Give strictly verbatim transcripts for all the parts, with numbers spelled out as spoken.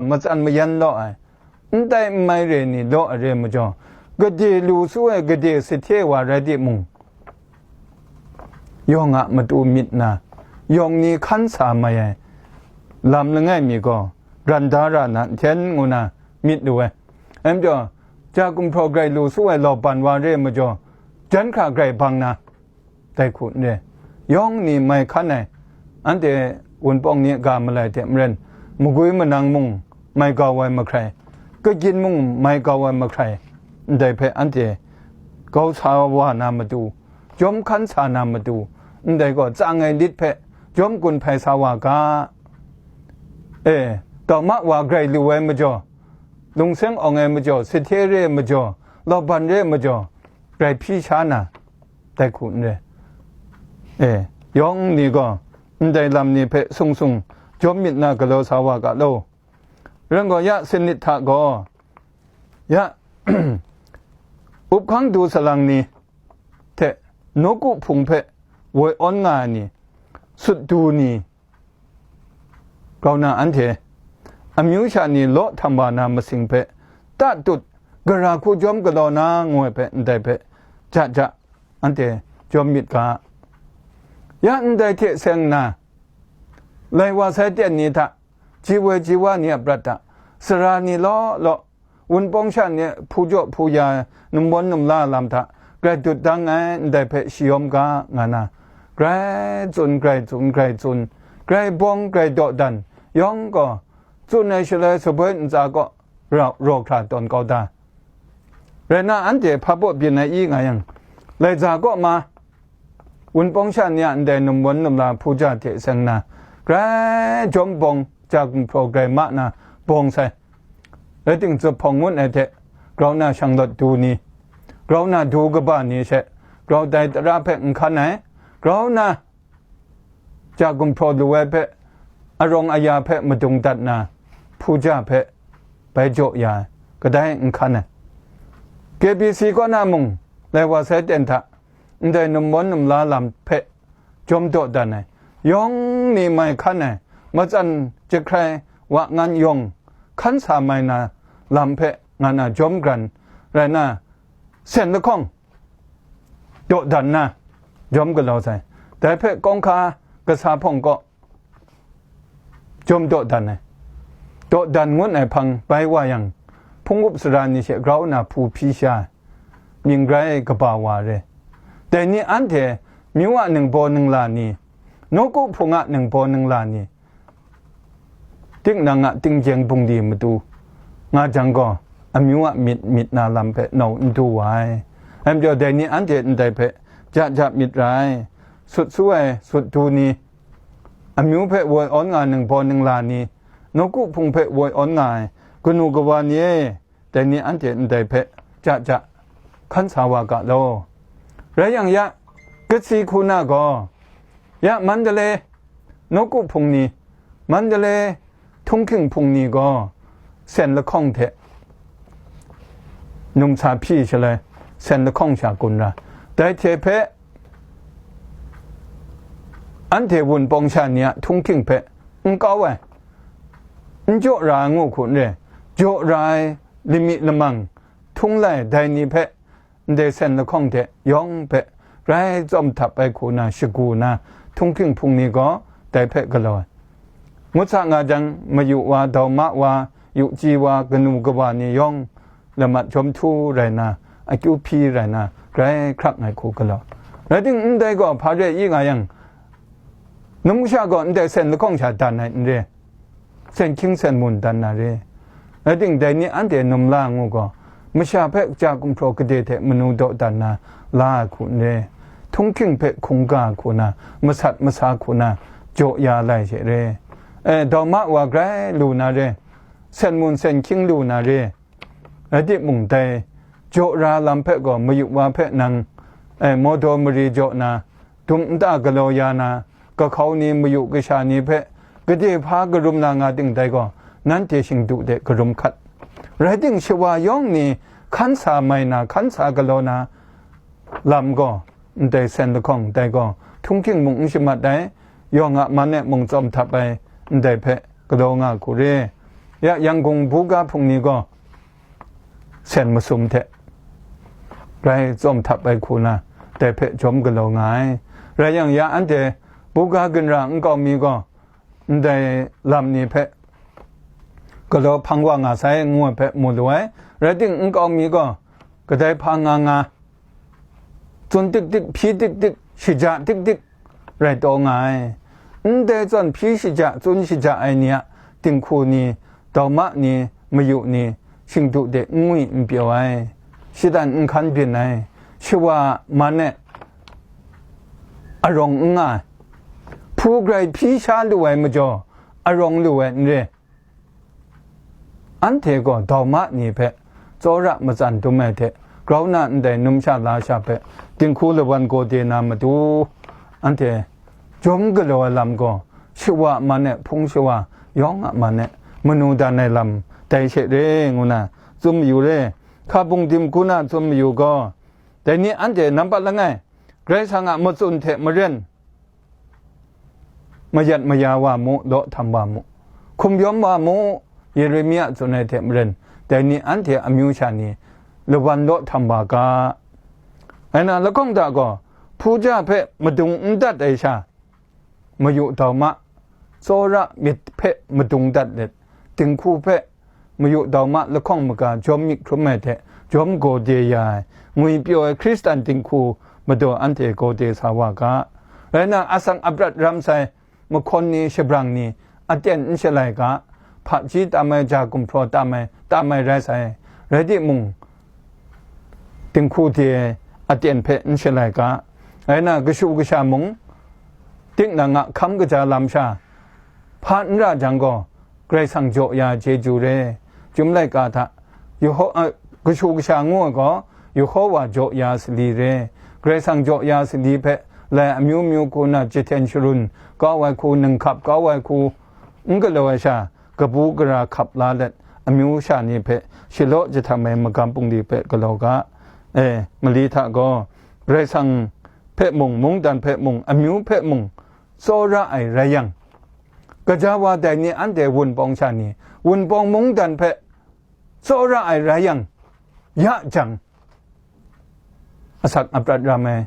matsan mayan law ai, n tai n mai re ni law ai re majaw, gade lu su ai gade sahte wa rai timung, yawng a matu myit na, yawng ni hkan sa mai ai lam langai mi gaw, ran da ra na nhten ngu na myit lu ai. Dai majaw, ja gumhpraw grai lu su ai law ban wa re majaw, jan hkra grai bang na, dai hku n re. Yawng ni mai hkan ai, anhte Wunpawng ni a ga malai hte maren, magwi manang mung mai gau ai mahkrai, kagyin mung mai gau ai mahkrai, ndai hpe anhte kau sa wa na matu, jawm hkan sa na matu, ndai gaw tsang ai lit hpe jawm gun hpai sa wa ga. E, tau ma wa grai lu ai majaw, lungseng awng ai majaw, sahte re ai majaw, lauban re ai majaw, grai hpyi sha na, dai hku n re. E, yawng ni gaw ndai lam ni hpe sung sung jawm myit na galaw sa wa ga law. Rai gaw, ya sanit hta gaw, ya, up hkang du salang ni hte nawku hpung hpe woi awn nga ai ni, sut du ni, grau na anhte, amyu sha ni law htam wa na masing hpe, ta tut, gara hku jawm galaw na ngu ai hpe ndai hpe, ja ja, anhte jawm myit ga. Ya ndai hte seng nna, lai wa sai ten ni hta, ji woi ji wa ni a prat hta, sara ni law law, Wunpawng sha ni hpu jaw hpu ya, numbawn numla lam hta grai dut dang ai ndai hpe shayawm ga, nga na, grai tsun, grai tsun, grai tsun, grai bawng, grai dawdan, yawng gaw tsun ai shaloi, saboi ntsa kaw raw, raw hkra tawn kau da. Rai na, anhte hpa baw byin ai i nga yang, lai za kaw ma, Wunpawng sha ni a ndai numbawn numla hpu ja hte seng na, grai jawm bawng, ja gumhpraw grai ma na bawng sai. Rai timung, zuphpawng ngut ai hte, grau na shanglawt du ni, grau na du kaba ni she, grau dai tara hpe n hkan ai, grau na ja gumhpraw lu ai hpe, arawng aya hpe madung dat na, hpu ja hpe bai jaw ya ai, kadai n hkan ai. K B C kaw na mung, lai wa sai ten hta, ndai numbawn numla lam hpe jawm dawdan ai, yawng ni mai hkan ai, matsan jahkrai wa ngan yawng hkan sa mai na lam hpe nga na jawm gran rai na, sen lahkawng dawdan na jawm galaw sai. Dai hpe kawng hka kasa hpawng kaw jawm dawdan ai, dawdan ngut ai hpang bai wa yang, hpung up sara ni she grau na hpu hpyi sha ai, mying grai kaba wa re. Dai ni anhte myu a ningbaw ningla ni, nawku hpung a ningbaw ningla ni, tinang a tinggyeng bungli matu nga jang gaw, amyu a myit myit na lam hpe nau n du wa ai. Rai majaw, dai ni anhte ndai hpe ja ja myit ra ai. Sut su ai sut du ni, amyu hpe woi awn nga ai ningbaw ningla ni, nawku hpung hpe woi awn nga ai kanu kawa ni e, dai ni anhte ndai hpe ja ja hkan sa wa ga law. Rai yang ya, Kasi hku na gaw, ya Mandalay nawku hpung ni, Mandalay htunghking hpung ni gaw sen lahkawng hte numsa hpyi shaloi, sen lahkawng sha gun ra, dai hte hpe anhte Wunpawng sha ni a htunghking hpe n kau ai, n jaw ra ai ngu hku n re, jaw ra ai lami lamang htung lai dai ni hpe, ndai sen lahkawng hte yawng hpe grai tsawm htap ai hku na shagu na, htunghking hpung ni gaw dai hpe galaw ai. Ngut sa nga jang, mayu wa, dauma wa, yu chyi wa, kanu kawa ni yawng lamat jawm htu rai na, akyu hpyi rai na, grai hkrak ai hku galaw. Rai timung, ndai gaw hpa re i nga yang, numsha gaw ndai sen lahkawng sha dan ai n re, sen hkying sen mun dan na re. Rai timung, dai ni anhte num la ngu gaw, masha hpe ja gumhpraw gade hte manu dawdan na la ai hku n re, htunghking hpe hkungga hku na, masat masa hku na, jaw ya lai she re. E, dauma wa grai lu na re, sen mun sen hkying lu na re. Rai timung, dai jaw ra lam hpe gaw mayu wa hpe nang, e, mawdaw mari jaw na, dum nta galaw ya na, kahkau ni, mayu kasha ni hpe gade hpa karum na nga ting dai gaw, nanhte shingdu de karum hkat. Rai timung, shawa yawng ni hkan sa mai na, hkan sa galaw na lam gaw, ndai sen lahkawng dai gaw, htunghking mung n shamat ai, yawng a man e mung tsawm htap ai, ndai hpe galaw nga hku re. ya Yangon buga hpung ni gaw sen masum hte rai tsawm htap ai hku na, dai hpe jawm galaw nga ai. Rai yang, ya anhte buga ginra nkau mi gaw ndai lam ni hpe galaw hpang wa nga sai, ngu ai hpe mu lu ai. Rai ting, nkau mi gaw kadai hpa nga nga, tsun tik tik, hpyi tik tik, shaja tik tik rai taw nga ai. Ndai zawn hpyi shaja, tsun shaja ai ni a dinghku ni, dauma ni, mayu ni, shingdu de n ngwi n pyaw ai, shatan n hkan byin ai, shawa man e arawng n nga ai, hpu grai hpyi sha lu ai majaw, arawng lu ai n re. Anhte gaw dauma ni hpe tsawra matsan dum ai hte, grau na ndai numsha lasha hpe dinghku lawan gaw de na matu, anhte jawm galaw ai lam gaw, shawa man e, hpung shawa yawng a man e, manu dan ai lam dai she re, ngu na tsun mayu re. Hka bungdim hku na tsun mayu gaw, dai ni anhte nampat langai, Karai Kasang a matsun hte maren, mayat maya wa mu, law htam wa mu, hkum yawm wa mu, Yeremia tsun ai hte maren, dai ni anhte amyu sha ni lawan law htam wa ga. Ngai na lahkawng hta gaw, hpu ja hpe madung n dat ai sha, mayu dauma, tsawra myit hpe madung dat let, dinghku hpe mayu dauma lahkawng maga jawm myit hkrum ai hte jawm gaw de ya ai, ngwi pyaw ai Hkristan dinghku madaw anhte gaw de sa wa ga. Rai na, asak aprat ram sai mahkawn ni, shabrang ni, aten n shalai ga, hpaji tam ai, ja gumhpraw tam ai, tam ai rai sai, rai timung, dinghku de ai aten hpe n shalai ga. Rai na, kashu kasha mung, tinang a hkam kaja lam sha hpa n ra jang gaw, Karai Kasang jaw ya chyeju re. Chyum laika hta, Yeho-, a, kashu kasha ngu ai gaw, Yehowa jaw ya sali re. Karai Kasang jaw ya sali hpe, lai amyu myu hku na jahten sharun kau ai hku, ninghkap kau ai hku, n galaw ai sha, kabu gara hkap la let, amyu sha ni hpe shalaw jahtam ai magam bungli hpe galaw ga. E, mali hta gaw, Karai Kasang hpe mung, mungdan hpe mung, amyu hpe mung, tsawra ai rai yang, gaja wa dai ni anhte wunpawng sha ni, wunpawng mungdan hpe tsawra ai rai yang, ya jang, asak aprat ram ai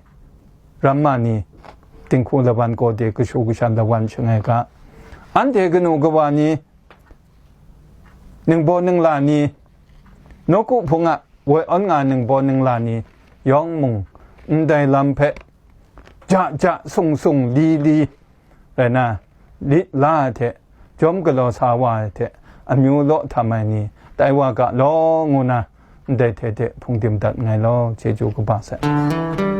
ramma ni, dinghku lawan gaw de, kashu kasha lawan shangai ga. Anhte kanu kawa ni, ningbaw ningla ni, nawku hpung a woi awn nga ningbaw ningla ni yawng mung, ndai lam hpe ja ja sung sung li li rai na, lit la ai hte, jawm galaw sa wa ai hte, amyu law htam ai ni tai wa ga law, ngu na, ndai hte hte hpungdim dat nngai law, chyeju kaba sai.